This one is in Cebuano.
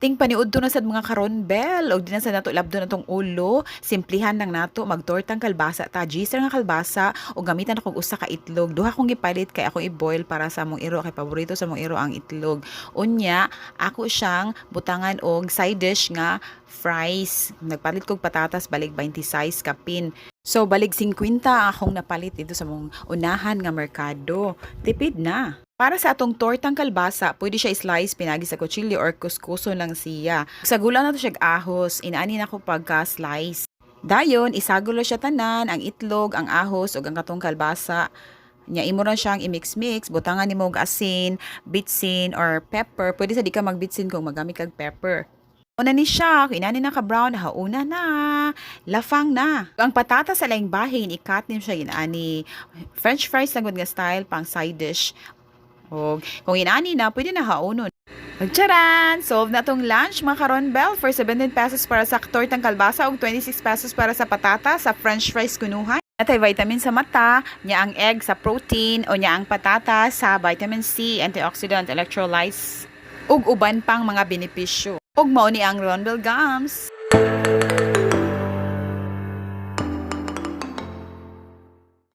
Ting paniudto na sad, mga karonbel, og di na sad nato labdon atong ulo, simplihan lang nato, magtortang kalbasa ta, gister nga kalbasa ug gamitan akong usa ka itlog. Duha akong gipalit kay ako i-boil para sa among iro kay paborito sa among iro ang itlog. Unya, ako siyang butangan og side dish nga fries. Nagpalit kog patatas balig 26 kapin. So balig 50 ang akong napalit dito sa among unahan nga merkado. Tipid na. Para sa atong tortang kalbasa, pwede siya slice pinagi sa kutsilyo or kuskuson lang siya. Sagulan na to siya ahos, inaani na ko pagka-slice. Dayon, isagol siya tanan, ang itlog, ang ahos, ug ang katong kalbasa. Nya imo ra siyang i-mix-mix, butangan nimo og asin, bitsin or pepper. Pwede sa di ka magbitsin kung magamit kag pepper. Una ni siya, kung inani na ka brown, hauna na, lafang na. Ang patatas sa laing bahin, i-cut nim siya inani. French fries lang gud nga style pang side dish. Og kung inani na, pwede na haunon. Charan! Solve na tong lunch, mga karonbel, for 17 pesos para sa tortang kalbasa ug 26 pesos para sa patata sa french fries kunuhan. Natay vitamin sa mata, nya ang egg sa protein, o nya ang patata sa vitamin C, antioxidant, electrolytes, ug uban pang mga benepisyo. Ug mao ni ang Ronbel Gums.